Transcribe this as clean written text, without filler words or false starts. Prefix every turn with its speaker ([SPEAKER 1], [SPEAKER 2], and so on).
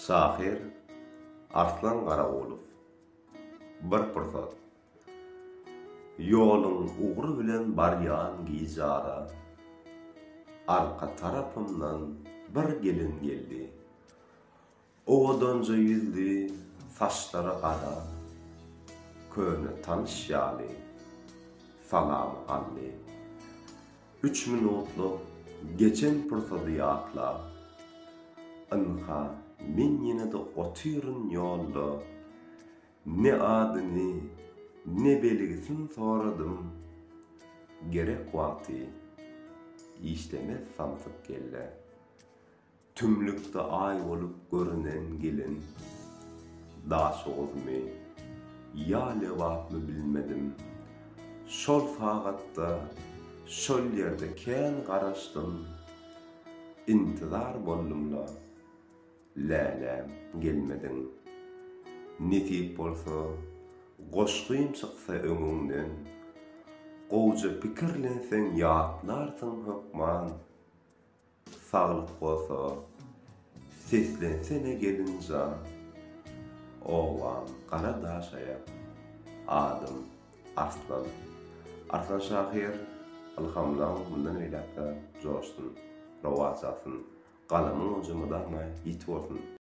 [SPEAKER 1] Şahyr Arslan Garagulow. Bir pursat. Ýoluň ugry bilen barýan gijara, Arka tarapymdan bir gelin geldi. Owadanja ýüzli, saçlary gara, Köne tanyş ýaly salamy aldy. Üç minutlyk geçen pursady ýatlap, Ynha, men ýene-de otyryn ýolda. Ne adyny, ne belgisin soradym, Gerek wagty işlemez samsyk kelle. Tümlükde aý bolup görünen gelin Daşoguzmy ýa Lebapmy bilmedim. Şol sagatda şol ýerde kän garaşdym, Intizar boldum-la, läläm gelmediň. Nesip bolsa, goşgym çyksa öňüňden, Gowja pikirlenseň ýatlarsyň hökman. Saglyk bolsa seslensene gelinjan Obam gara daş aýak Adym Arslan Arslan şahyr Ylhamlaň mundan beýläkde joşsun rowaç alsyn Galamyň ujy mydama ýiti bolsun.